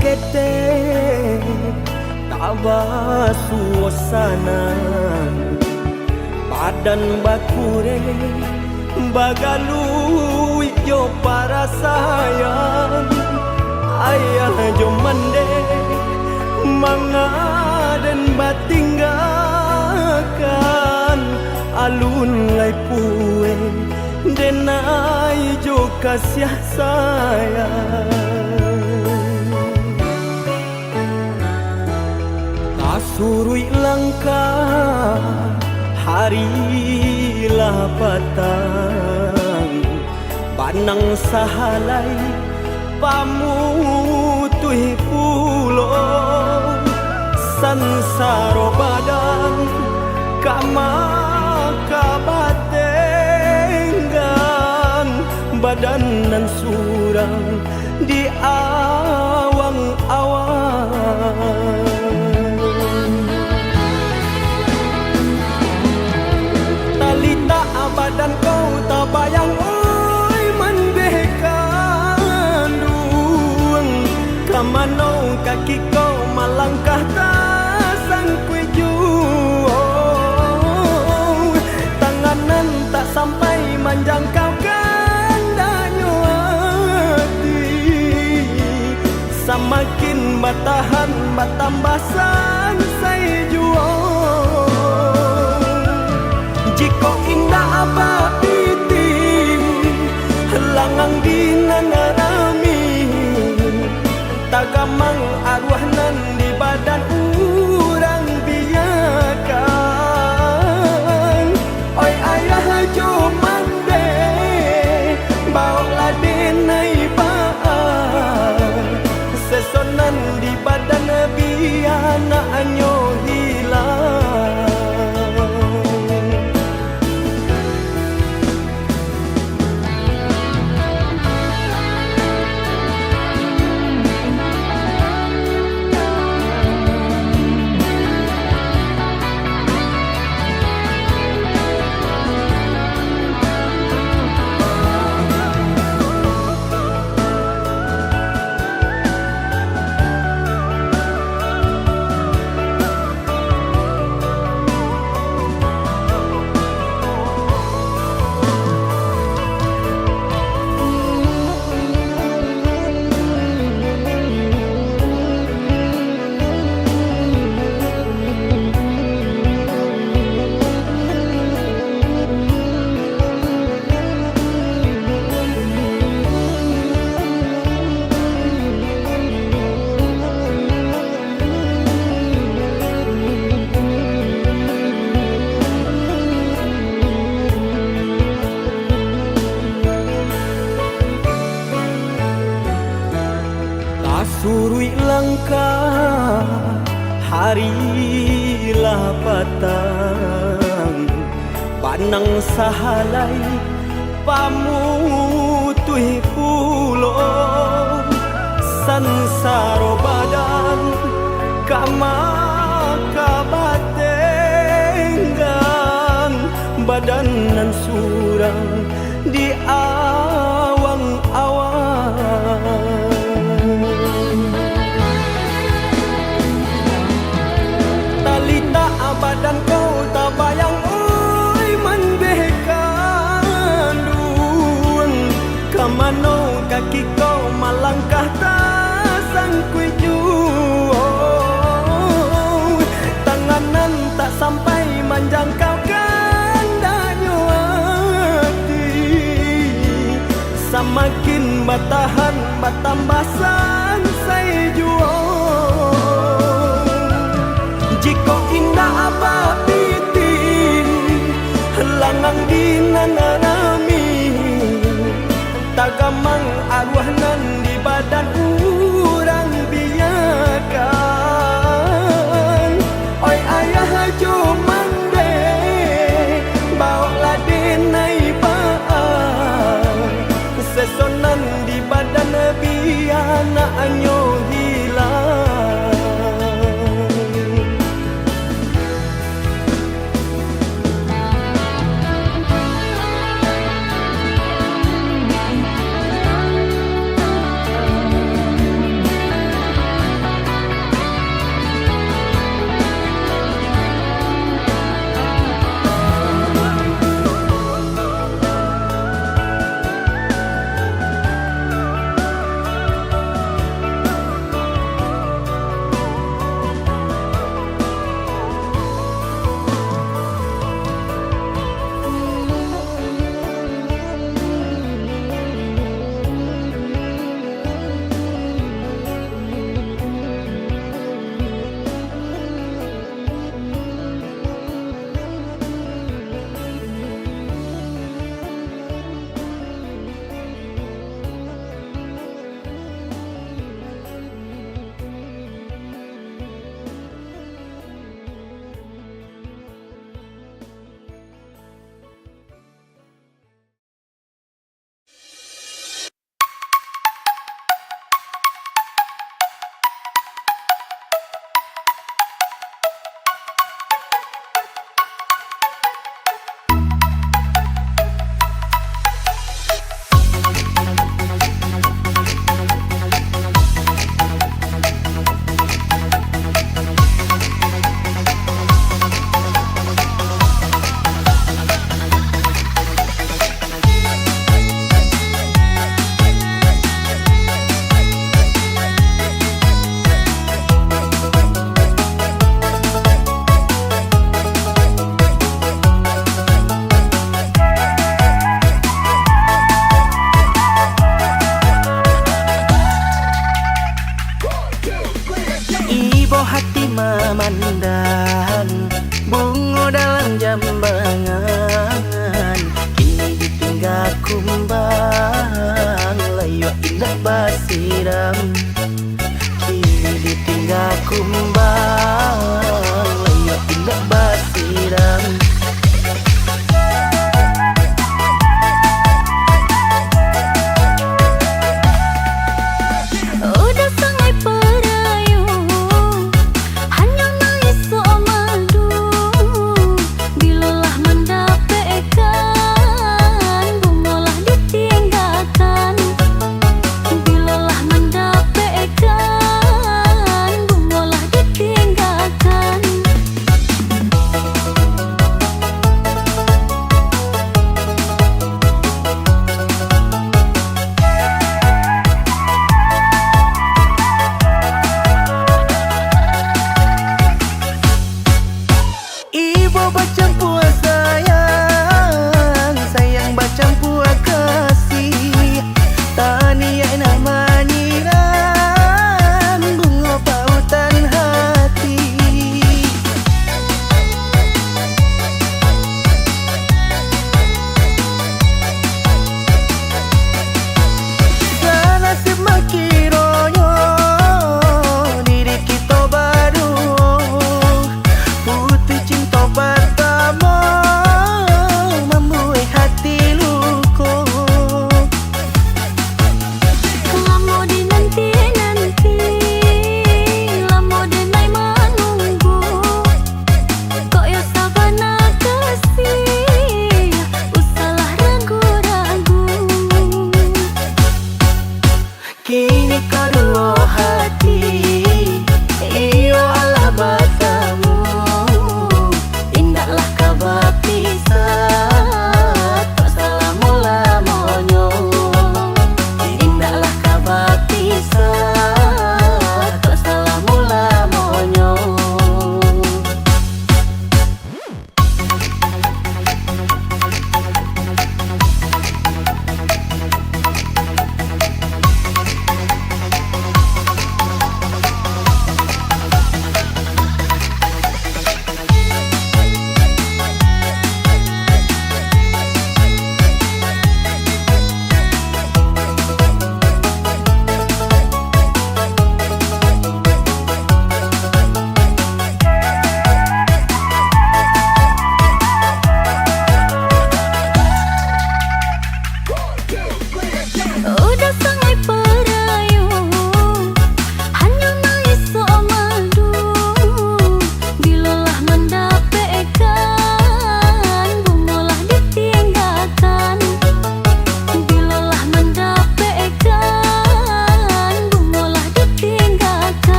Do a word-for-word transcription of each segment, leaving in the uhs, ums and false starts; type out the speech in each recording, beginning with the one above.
Ketek tak basuo sanang, badan bakureh bagaluik jo parasaian. Ayah jo mandeh mangaden batinggakan, alun lai pueh denai jo kasiah sayang. Tasuruik langkah hari lah patang, banang sahalai pamutuih pulo, sansaro badan ka makabatenggan, badan nan surang di awang-awang. Talitak badan ko tabayang, oi mandeh kanduang, ka mano kaki ko malangkah tasangkuik juo, tangan nan tak sampai manjangkau kandaknyo ati, samakin batahan batambah sansai juo. Jikok indak bapitih, langang di nan rami, tagamang aruah nan di badan urang biakan. Oi ayah jo mandeh, baoklah denai baa, seso nan di badan bia naknyo hilang. Tasuruik langkah, hari lah patang, banang sahalai pamutuih pulo, sansaro badan ka makabatenggan, badan nan surang di awang-awang. Talitak badan ko tabayang, oi mandeh kanduang, ka mano kaki ko malangkah tasangkuik juo, tangan nan tak sampai manjangkau kandaknyo ati, samakin batahan batambah sansai juo. Jikok indak bapitih, langang di nan rami, tagamang aruah nan di badan urang biakan. Oi ayah jo mandeh, baoklah denai baa, seso nan di badan bia naknyo hilang. Kumbang, layuak indak basiram. Kini ditingga kumbang, layuak indak basiram. Udah sangai parayu, hanyo maisok madu. Bilo lah mandapek ikan, bungo lah di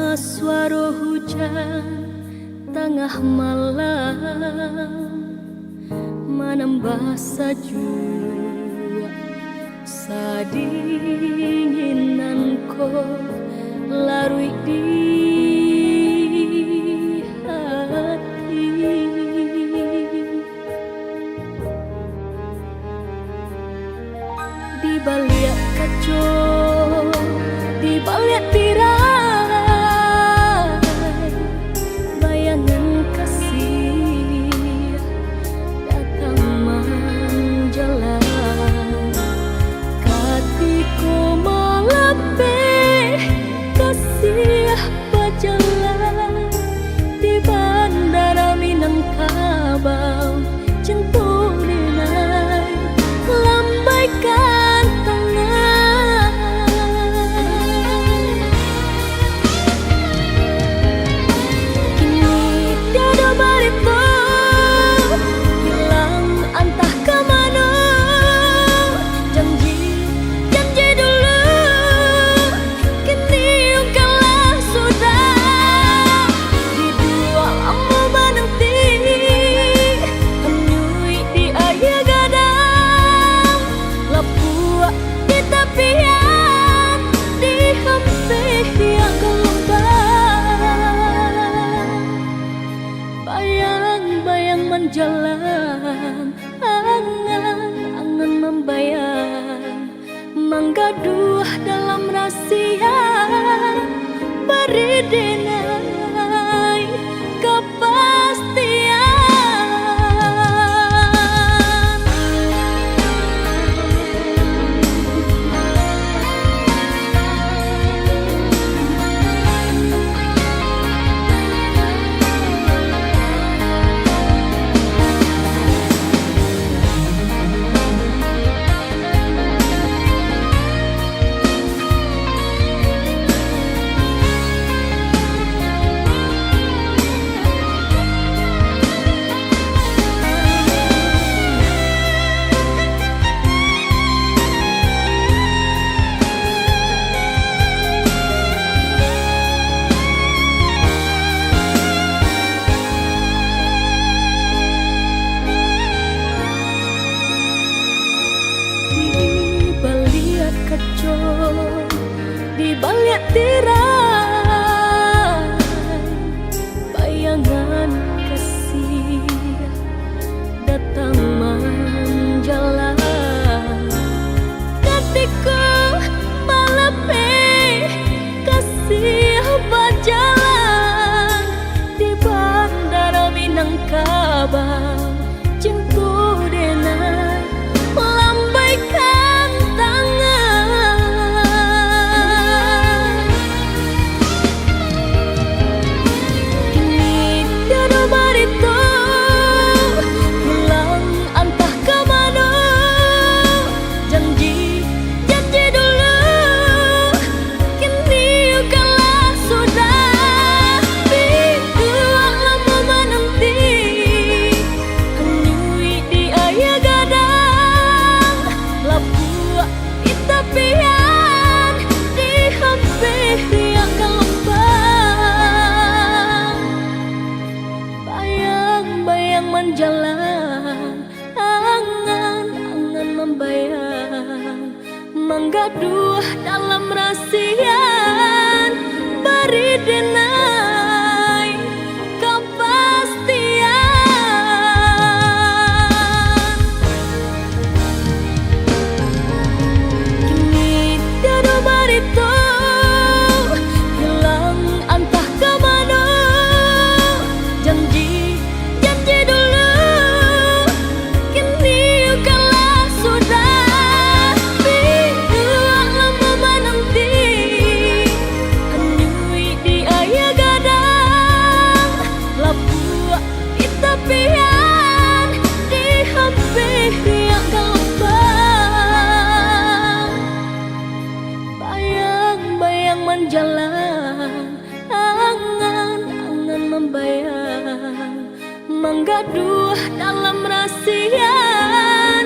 Suaro hujan tangah malam manambah sajuak, sadingin nan ko laruik di hati. Di baliak kaco, di baliak tirai, bayangan kasih datang manjalang. Katiko malapeh kasih bajalan, di Bandara Minangkabau, cinto denai, lambaikan tangan. Kini tiado barito, hilang antah ka mano, janji, janji dulu, kini ungkaplah sudah. Diduak lamo mananti, hanyuik di aia gadang, lapuak di tapian, dihampeh gelombang. Bayang-bayang manjalang, angan-angan mambayang, manggaduah dalam rasian, bari denai kapastian. Di baliak kaco, di baliak tirai, bayangan kasih datang manjalang. Katiko malapeh kasih bajalan, di Bandara Minangkabau, cinto denai, lambaikan tangan. Kini tiado barito, hilang antah ka mano, janji, janji dulu, kini ungkaplah sudah. Biduak lamo mananti, hanyuik di aia gadang, lapuak di tapian, dihampeh riak galombang. Bayang-bayang manjalang, angan-angan mambayang, manggaduah dalam rasian, bari denai kapastian. Kini tiado barito, hilang antah ka mano, janji, janji dulu, kini ungkaplah sudah. Biduak lamo mananti, hanyuik di aia gadang, lapuak di tapian, dihampeh riak galombang. Bayang-bayang manjalang, angan-angan mambayang, manggaduah dalam rasian,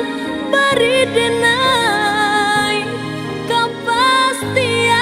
bari denai kapastian.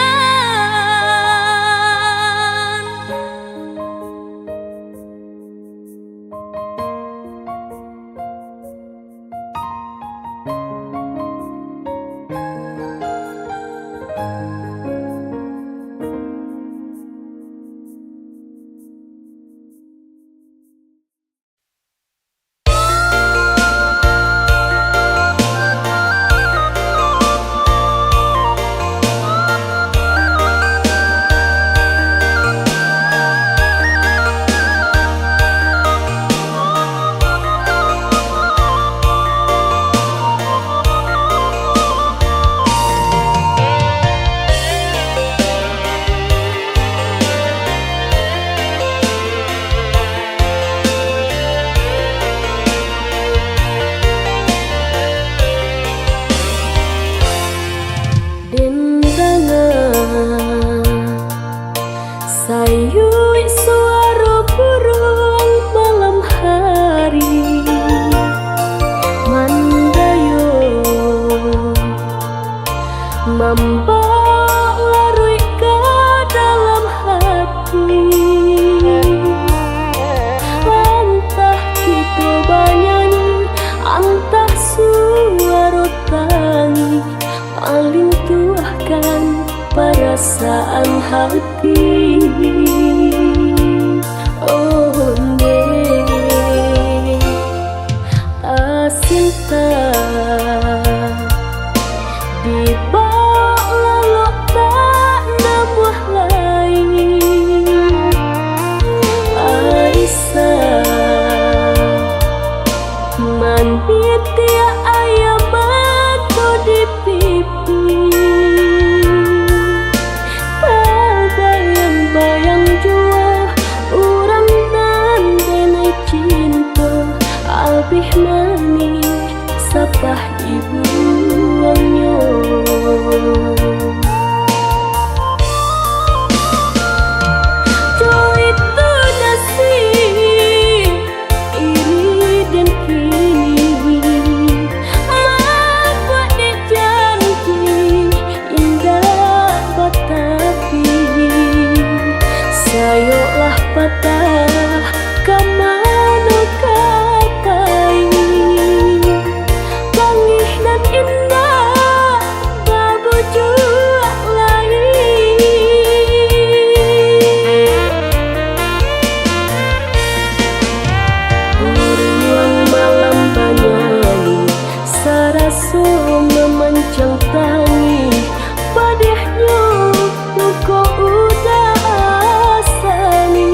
Yuik suaro buruang malam hari mandayo, mambao laruik ka dalam hati. Antah kito banyanyi, antah suaro tangih malintuahkan parasaan hati. Ondeh, asinta di bak lalok tak namuah lai. Aisyah manitiak aia mato di pipi. Tabayang-bayang juo urang nan denai cinto, abih manih sapah dibuangnyo. Cowok itu nasib iri dan kini, mambuek dek janji indak batapi. Sayoklah patah, ka mano ka pai? Tangih nan indak babujuak lai. Buruang malam banyanyi, saraso mamancang tangih, padiahnyo muko udah asani.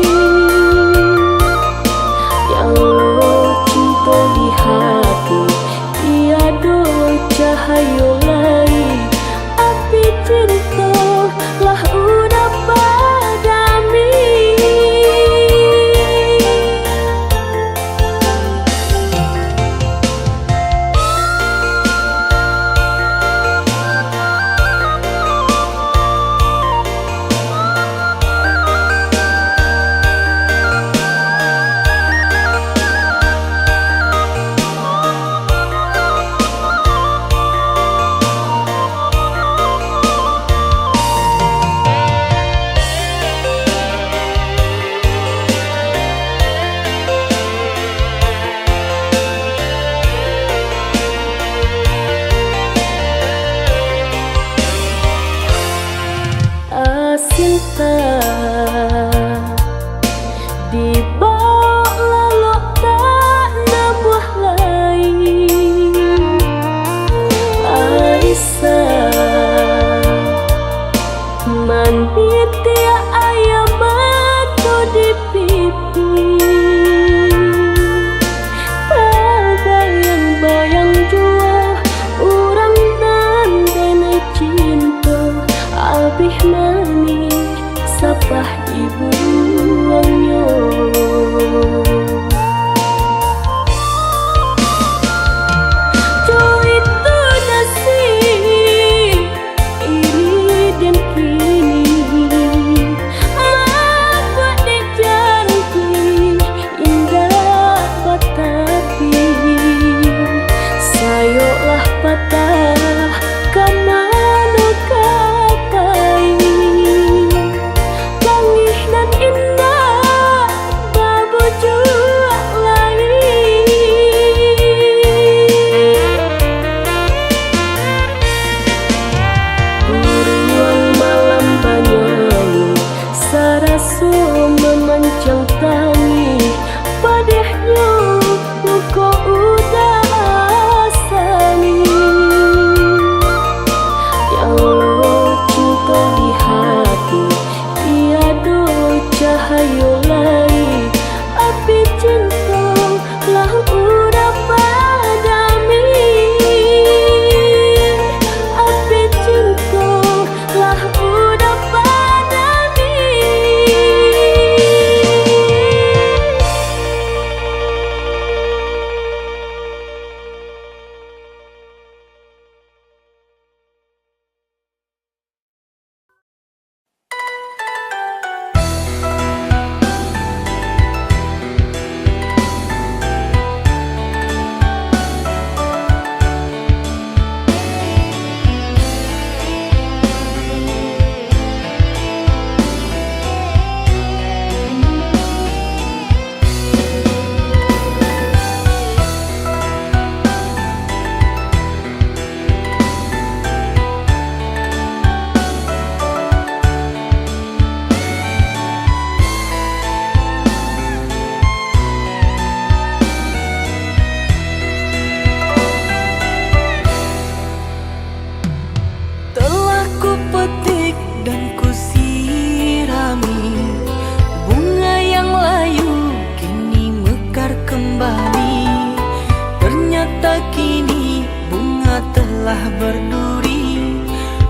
telah berduri,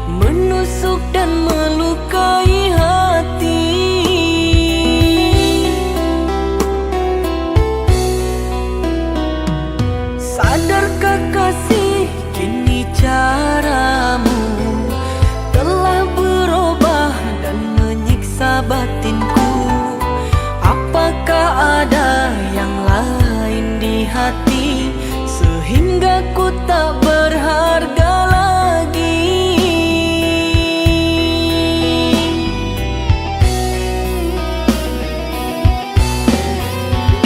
menusuk dan melukai hati. Sadarkah kasih, kini caramu telah berubah dan menyiksa batinku? Apakah ada yang lain di hati, sehingga ku tak berharga lagi?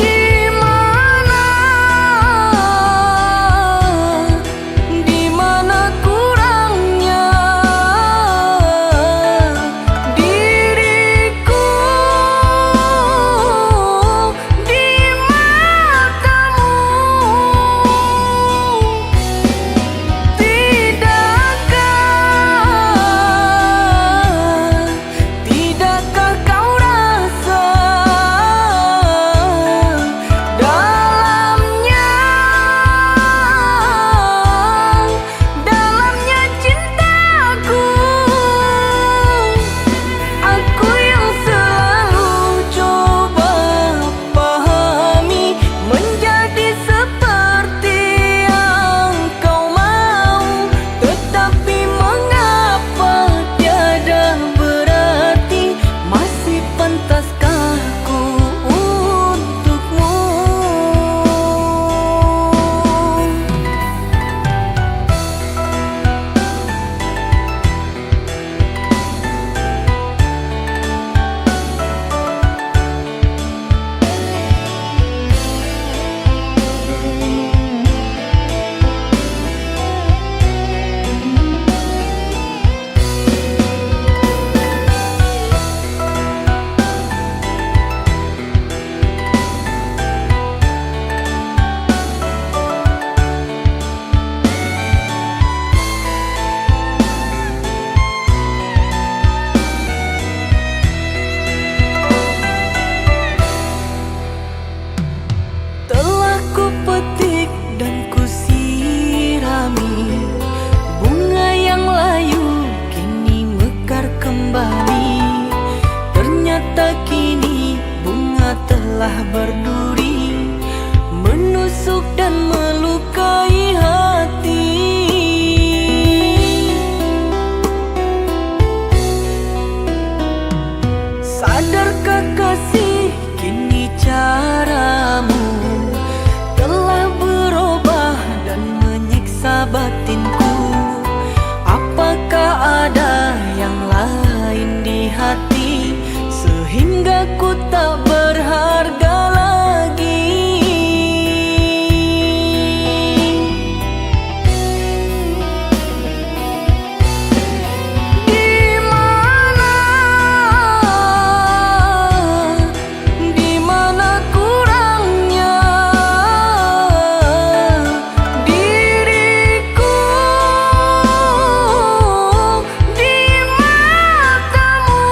Di mana, di mana kurangnya diriku di matamu? Tidakkah Tidakkah kau rasa dalamnya, dalamnya cintaku? Aku yang selalu coba pahami, menjadi seperti yang kau mau. Tetapi mengapa tiada berarti, masih pantaskah ku untukmu? Telah kupetik dan kusirami, bunga yang layu kini mekar kembali. Ternyata kini bunga telah berduri, menusuk dan melukai hati. Sadarkah kasih, kini caramu telah berubah dan menyiksa batinku? Apakah ada yang lain di hati, sehingga ku tak berharga lagi? Di mana, di mana kurangnya diriku di matamu?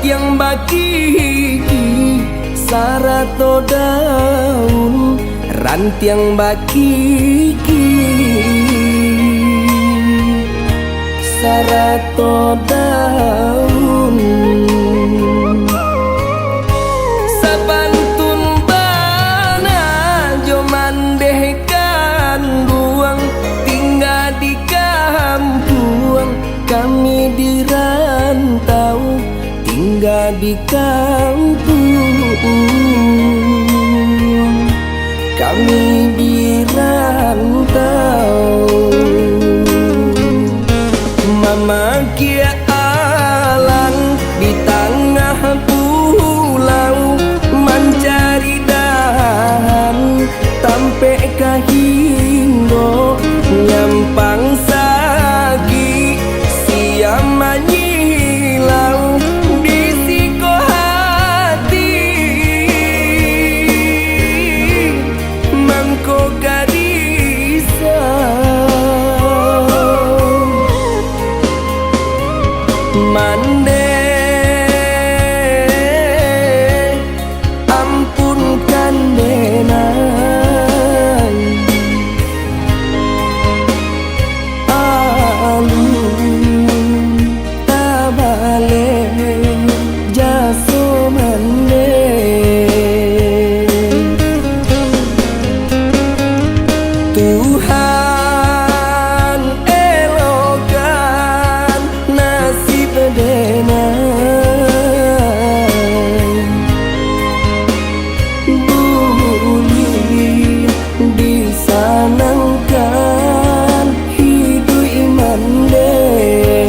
Rantiang bakiki, sarato daun, rantiang bakiki, sarato daun. Sapantun bana jo mandeh kanduang, tingga di kampuang, kami di rantau, tingga di kampuang, kami di rantau. Mamakiak alang di tangah pulau, mancari dahan tampek ka hinggo, nyampang sakik, siam manyilau di siko hati, mangko ka disau. Mandeh, ampunkan denai. Alun tabaleh jaso mandeh. Tuhan elokan nasib denai, buliah disanangkan hiduik mandeh.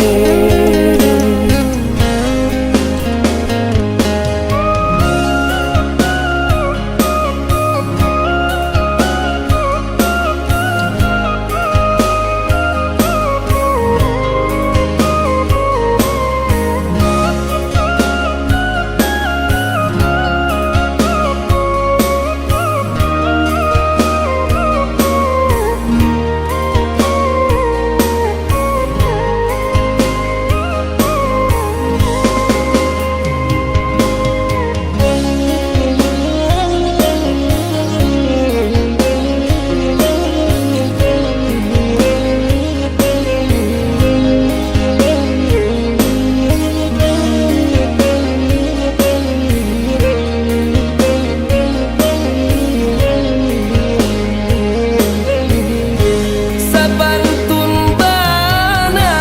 Sapantun bana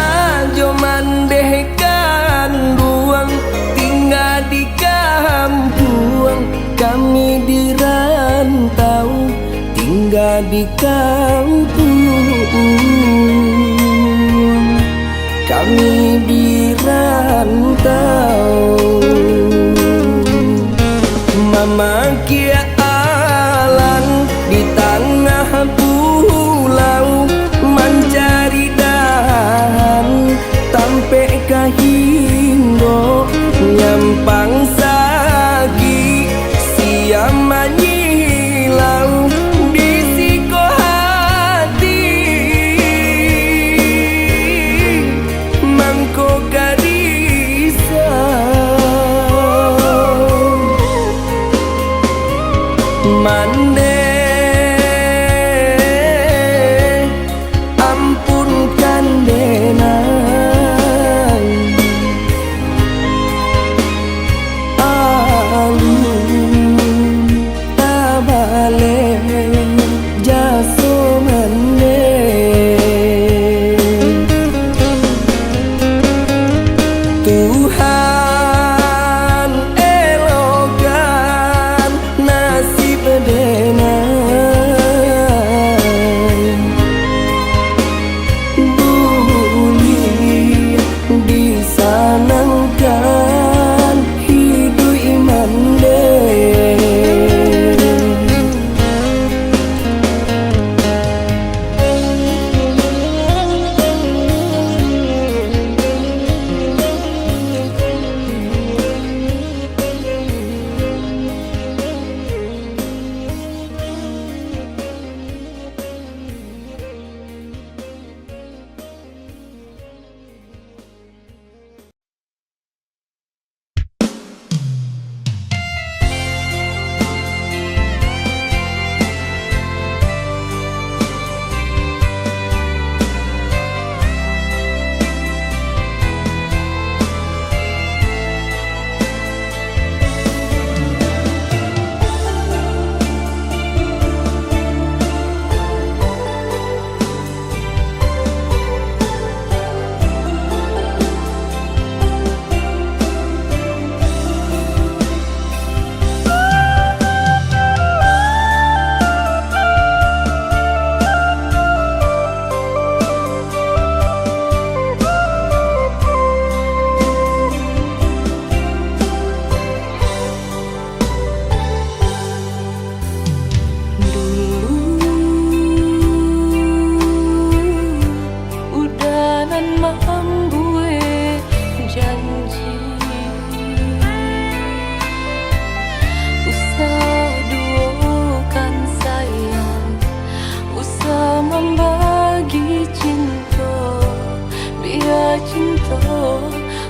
jo mandeh kanduang, tingga di kampuang, kami di rantau, tingga di kampuang, kami di rantau. Mamakiak alang di tangah pulau, mancari dahan tampek ka hinggo, nyampang sakik, siam manyilau di siko hati, mangko ka disau.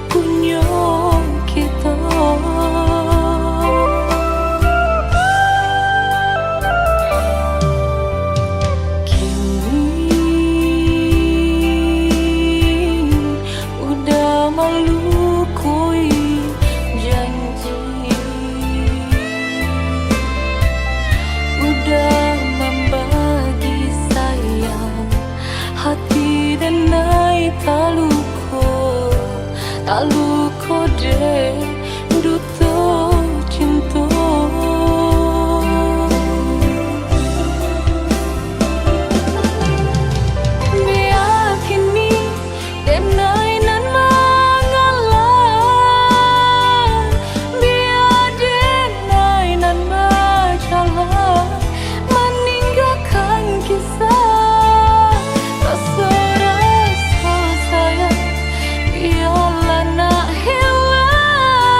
punyo kito. Kini udah malukoi janji, udah mambagi sayang. Hati denai taluko, taluko dek duto cinto. Bia kini denai nan mangalah, bia denai nan bajalan, maninggakan kisah raso-raso sayang, bialah nak hilang.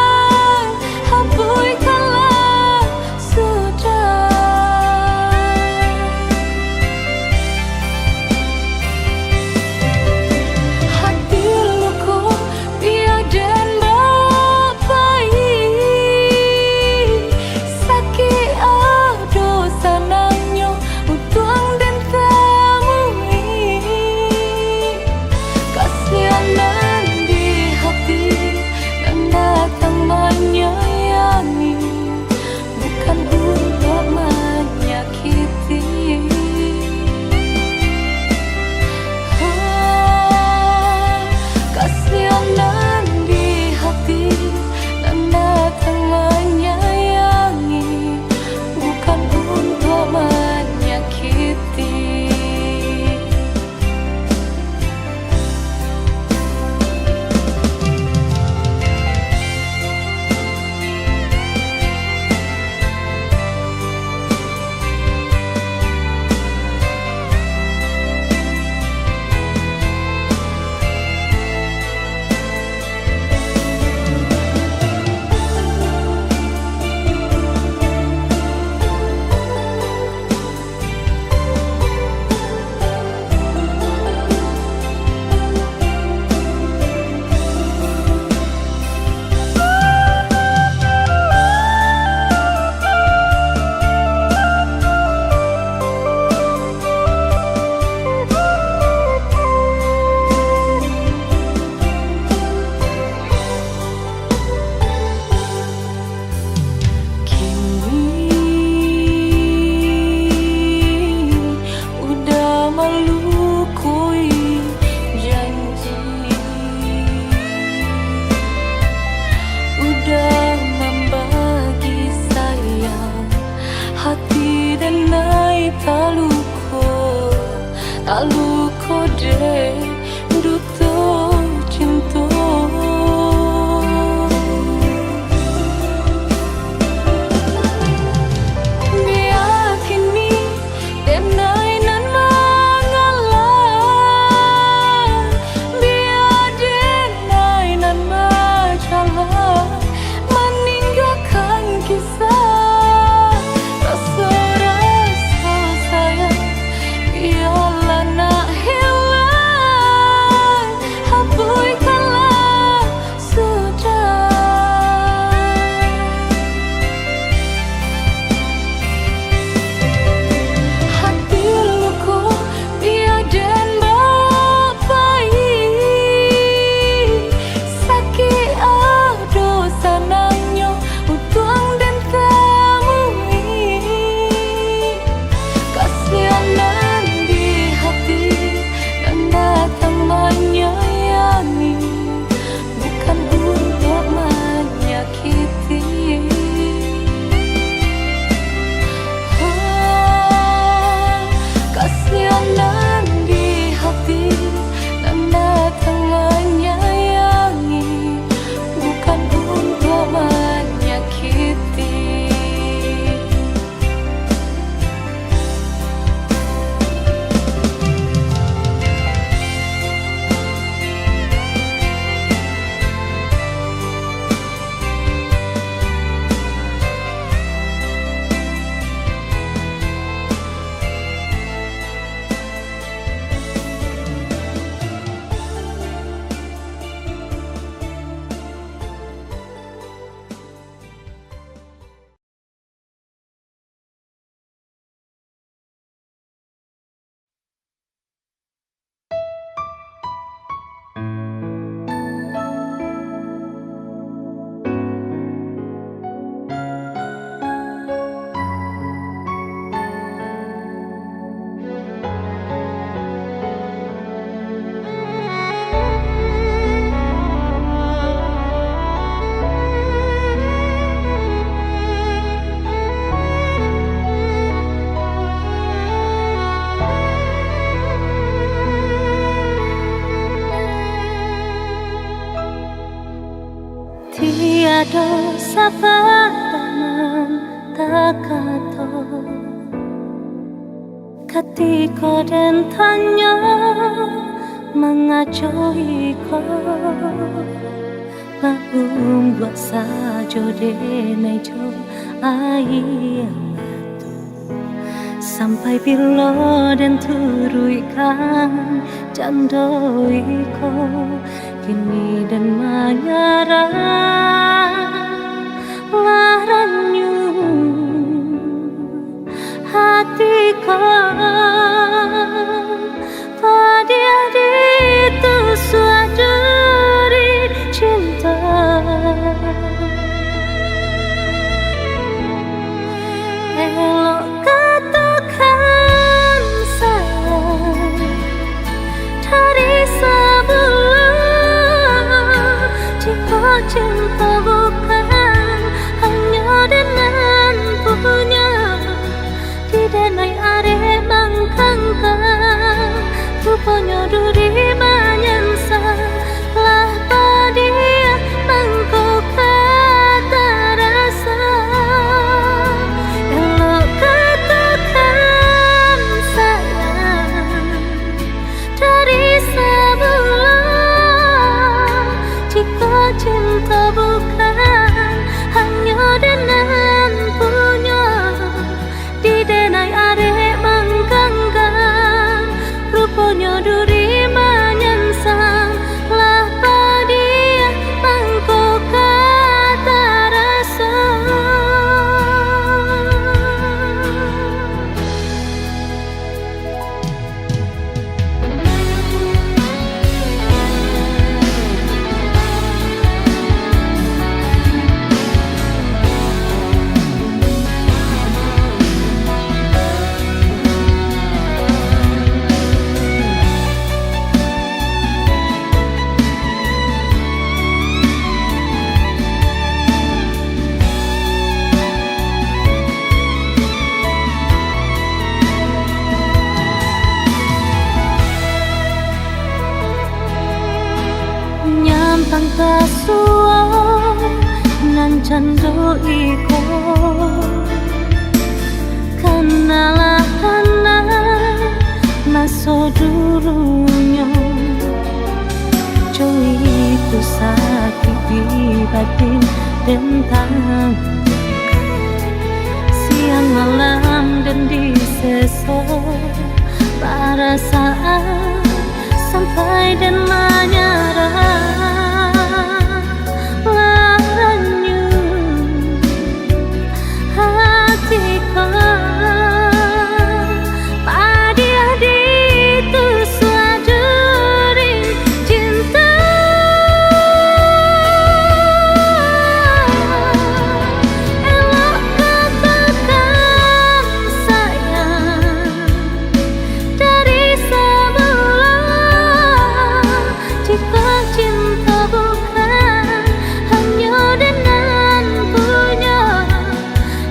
Ado sabanta nan takato, katiko den tanyo mangaco iko, babumbuak sajo denai jo aia mato. Sampai bilo den turuikkan cando iko, kini den manyarah lah ranyuah ati ko. Padiah ditusuak duri cinto. Elok katokan sayang dari samulo, jikok cinto bukan hanyo den nan punyo. Di denai arek mangkangkang, ruponyo duri manyansa, lah padiah mangko ka tarasa. Elok katokan sayang dari samulo, jikok cinto bukan hanyo den nan punyo. Di denai arek mangkangkang, ruponyo duri manyansa, lah padiah mangko ka tarasa. Nyampang kasuo nan cando iko, kanalah tanah maso dulunyo. Cowik tu sakik di batin den tanggukan. Siang malam den diseso, parasaan sampai den manyarah. Lah ranyuah ati ko, padiah ditusuak duri cinto. Elok katokan sayang dari samulo, jikok cinto bukan hanyo den nan punyo.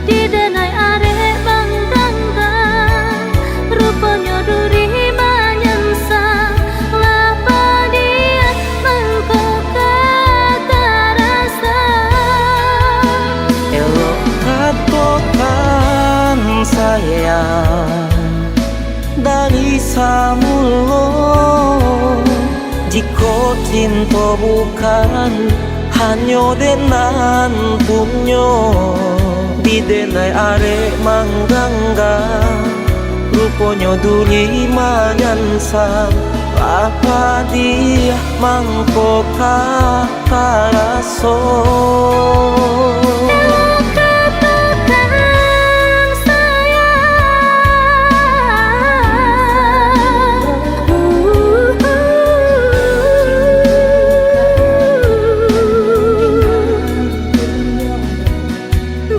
Di denai arek mangkangkang, ruponyo duri manyansa, lah padiah mangko ka tarasa. Elok katokan sayang dari samulo, jikok cinto bukan hanyo den nan punyo. Di denai arek mangkangkang, ruponyo duri manyansa, lah padiah mangko ka taraso. Elok katokan sayang.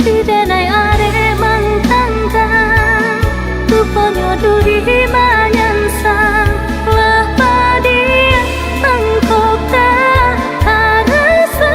Di denai arek mangkangkang, ruponyo duri manyansa, lah padiah mangko ka taraso.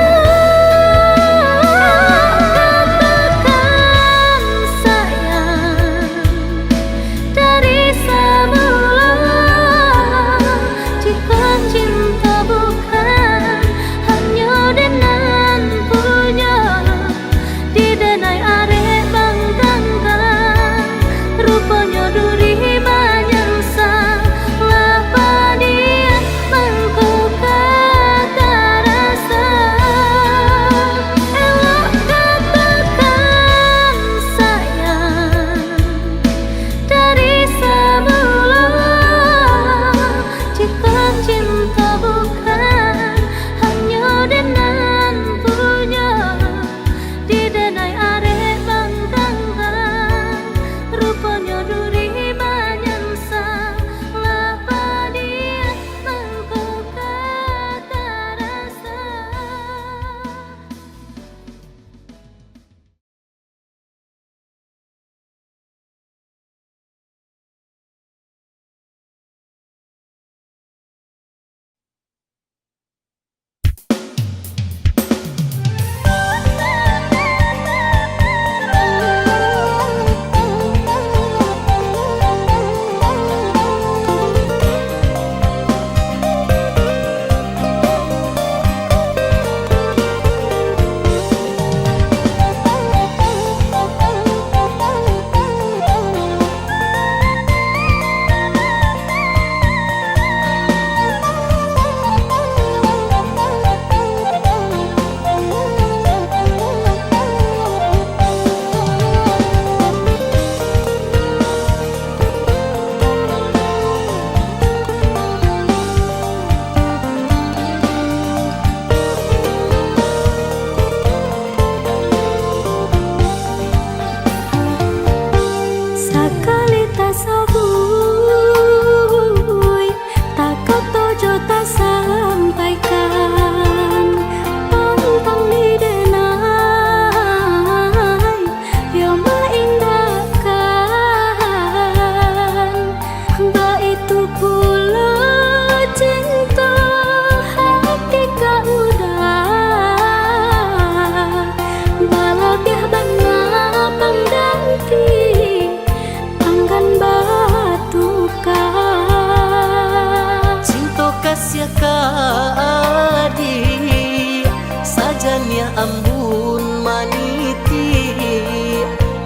Ambun maniti,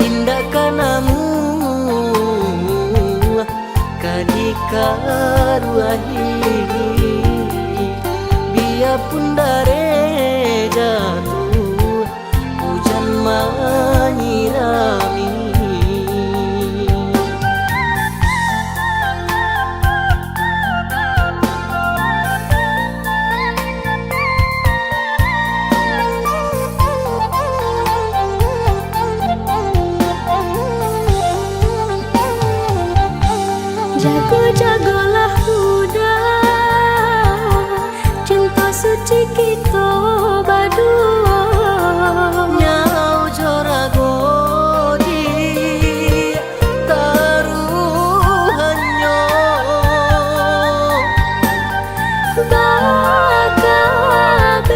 indak ka namuah ka dikaruahi. Biapun dareh jatuah, ujan manyirami. Jago-jagolah Huda, cinto suci kito baduo. Nyau jo rago di taruhannyo. Bakabeh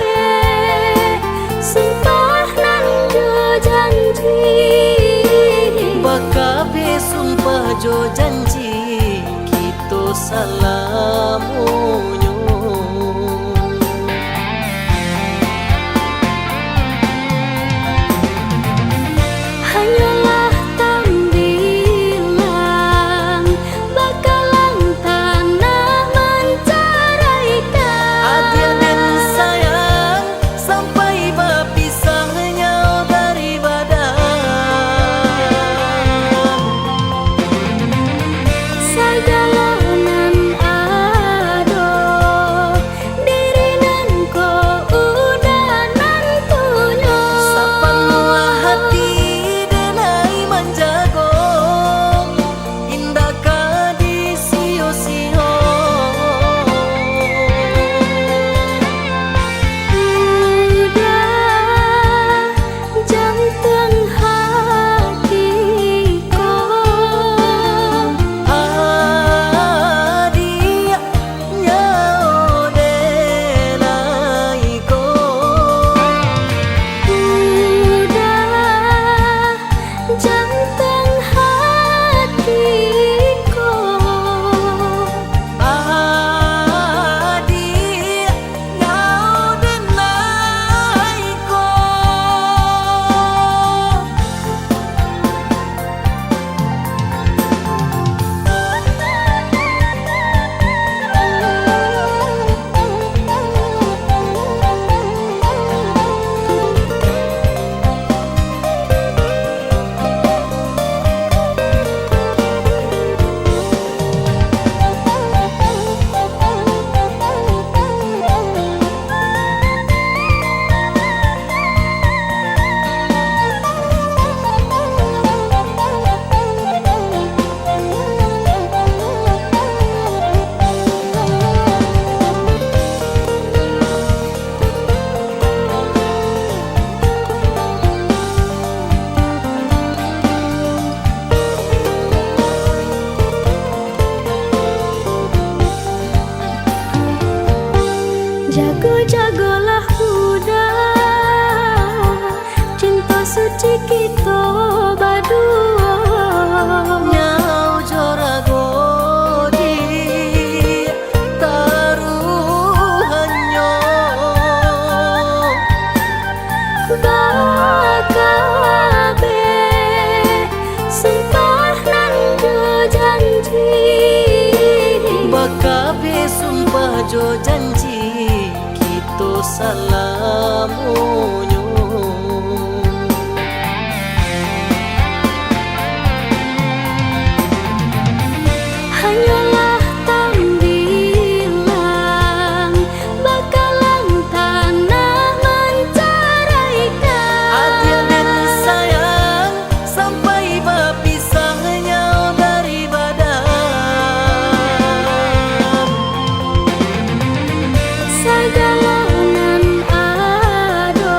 sumpah nan jo janji. Bakabeh sumpah jo janji, kito salamonyo. Hanyolah tambilang, bakalang tanah mancaraikan. Adiak den sayang, sampai bapisah nyawa dari badan. Sagalo nan ado, diri nan ko Huda nantunyo. Sapanuah hati den lai manjago, indak ka disio-sio. Huda, jantuang hati ko. Adiak nyawa den lai ko. Huda, jantuang hati ko. Adiak nyawa den lai ko. Jago-jagolah Huda, cinto suci kito baduo. Nyawa jo rago di taruhannyo. Bakabeh sumpah nan jo janji. Bakabeh sumpah jo janji, kito salamonyo. Hanyolah tambilang, bakalang tanah mancaraikan. Adiak den sayang, sampai bapisah nyawa dari badan. Sagalo nan ado,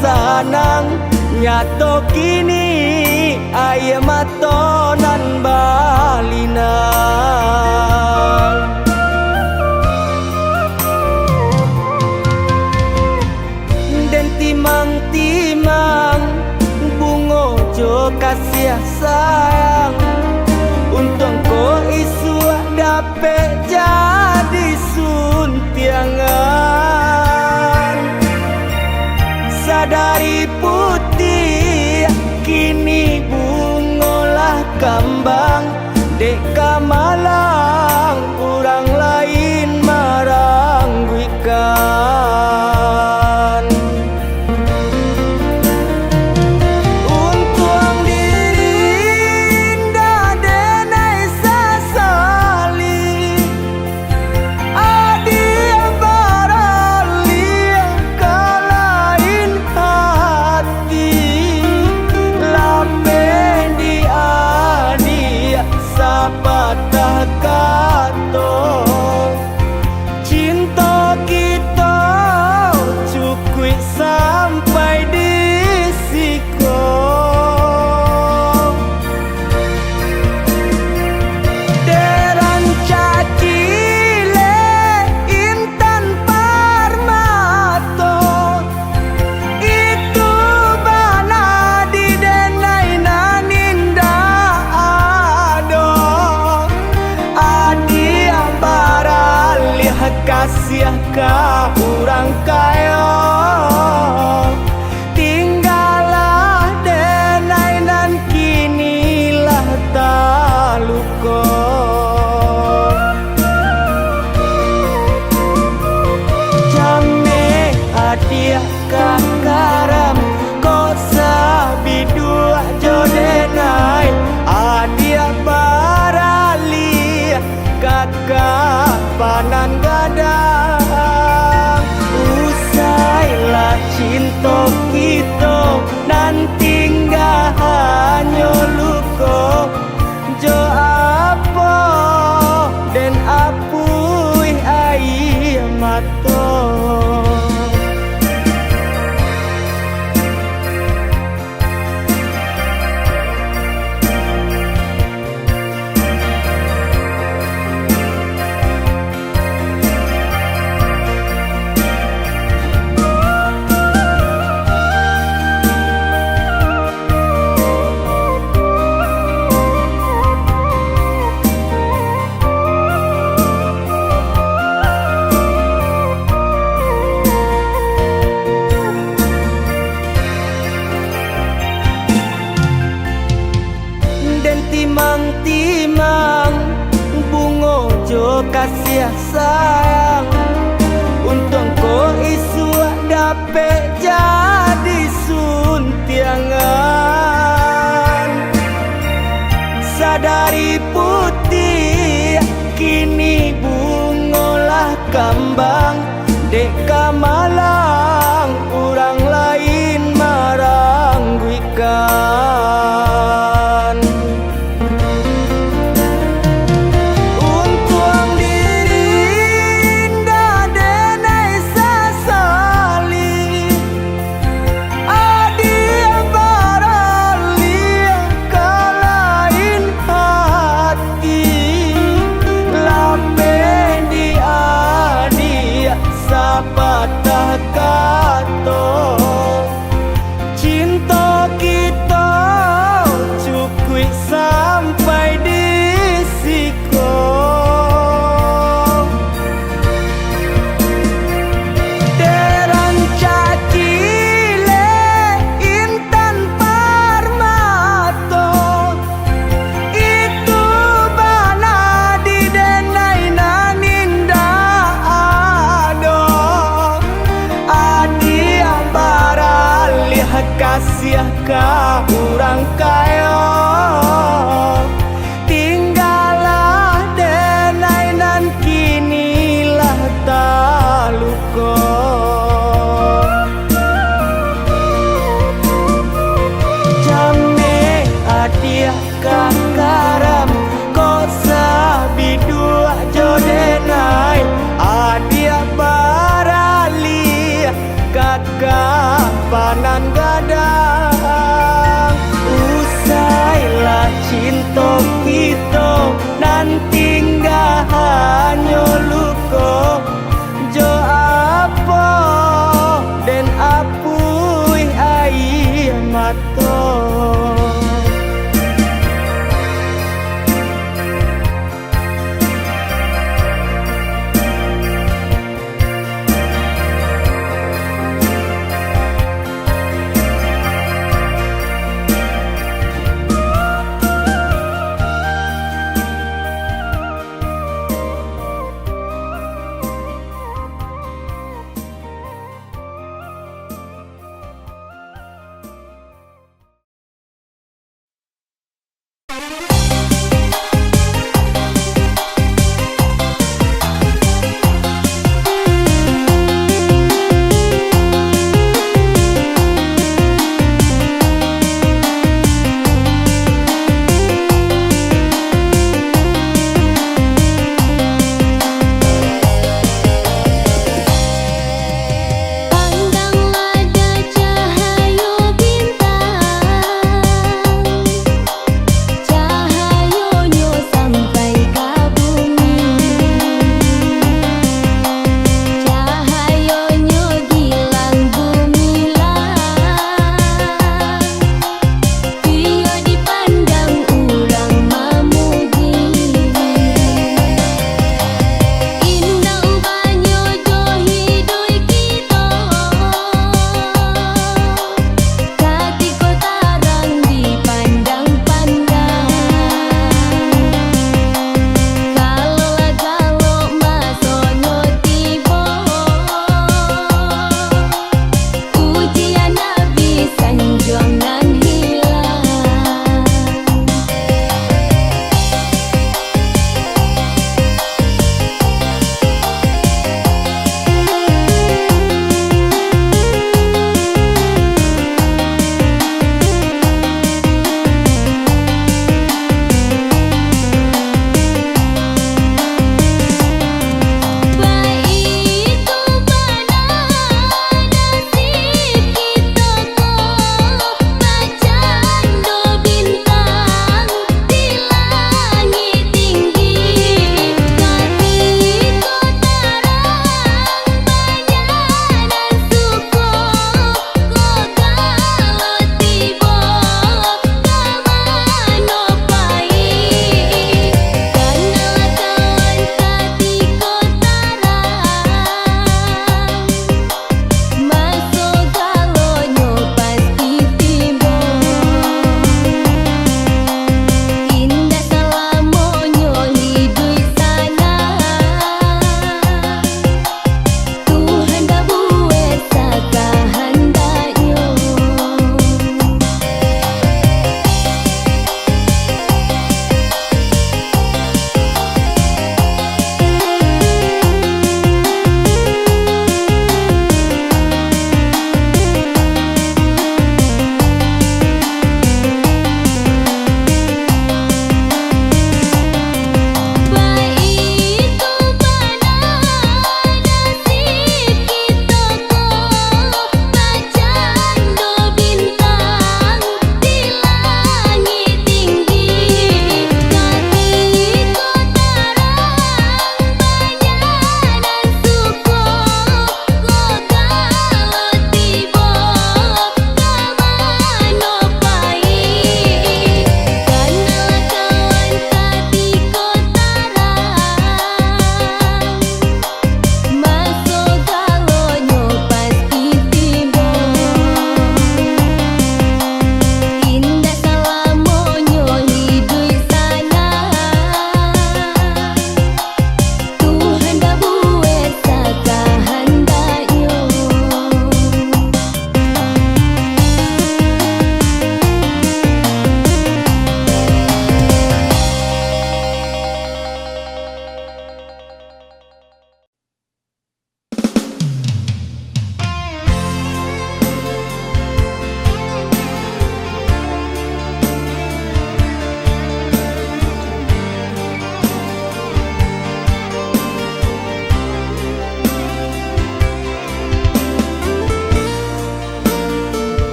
sanang, nyato kini aia mato nan balinang. Den timang-timang bungo jo kasiah sayang, untuang ko isuak dapek jadi suntiangan. Sadari putiah, kini bungo lah kambang, dek ka malang urang lain marangguikan. Untuang diri indak denai sasali, adiak baralih ka lain hati, lapeh di adiak sapatah kato. Cinto kito cukuik sampai di siko. Dek rancak ciek intan parmato, itu bana di denai nan indak ado. Adiak baralih kasiah ka urang kayo, tinggalah denai nan kini lah taluko. Jameh adiak ka karam, kok sabiduak jo denai, adiak baralih ka kapanan gadang. Usailah cinto kito, nan tingga hanyo luko, jo apo den apuih aia mato. Den timang-timang bungo jo kasiah sayang, untuang ko isuak dapek jadi suntiangan. Sadari putiah, kini bungo lah kambang, dek ka malang urang lain marangguikan. Untuang diri indak denai sasali, adiak baralih ka lain hati, lapeh di adiak sapatah kato. Cinto kito cukuik sampai di siko. Dek rancak ciek intan parmato, itu bana di denai nan indak ado. Adiak baralih kasiah ka urang kayo, tinggalah denai nan kini lah taluko. Jameh adiak ka karam, kok sabiduak jo denai, adiak baralih ka ka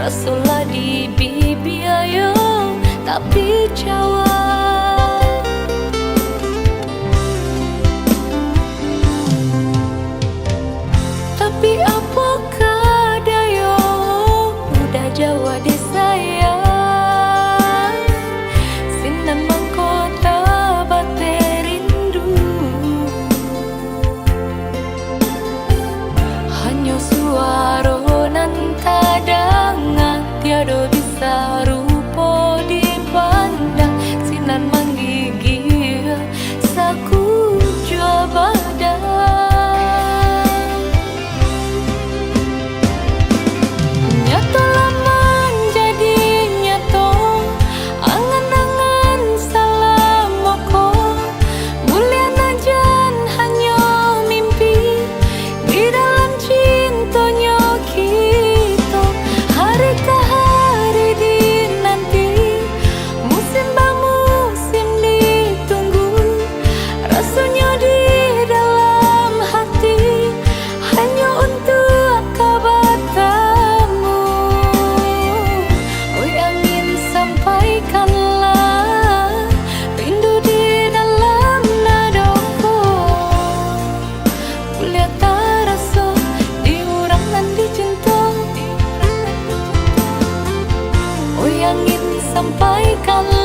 Rasolah di bibia yo, tapi cawa. Tapi apokoh dayo, udah jauah di sayang, sinan mangko tabateh rindu. Hanyo suaro nan tadanga, tiado bisa rupo dipandang, sinan manggigia sakujua badan. Nyato lah manjadi nyato, angan-angan salamo ko, buliah nan jan hanyo mimpi. Di dalam cintonyo kito, hari ka hari dinanti, musim bamusim ditunggu. Rasonyo di dalam hati, hanyo untuak ka batamu. Oi angin, sampaikanlah rindu di dalam nadoko. Buliah taraso di urang nan dicinto. Oi angin, sampaikanlah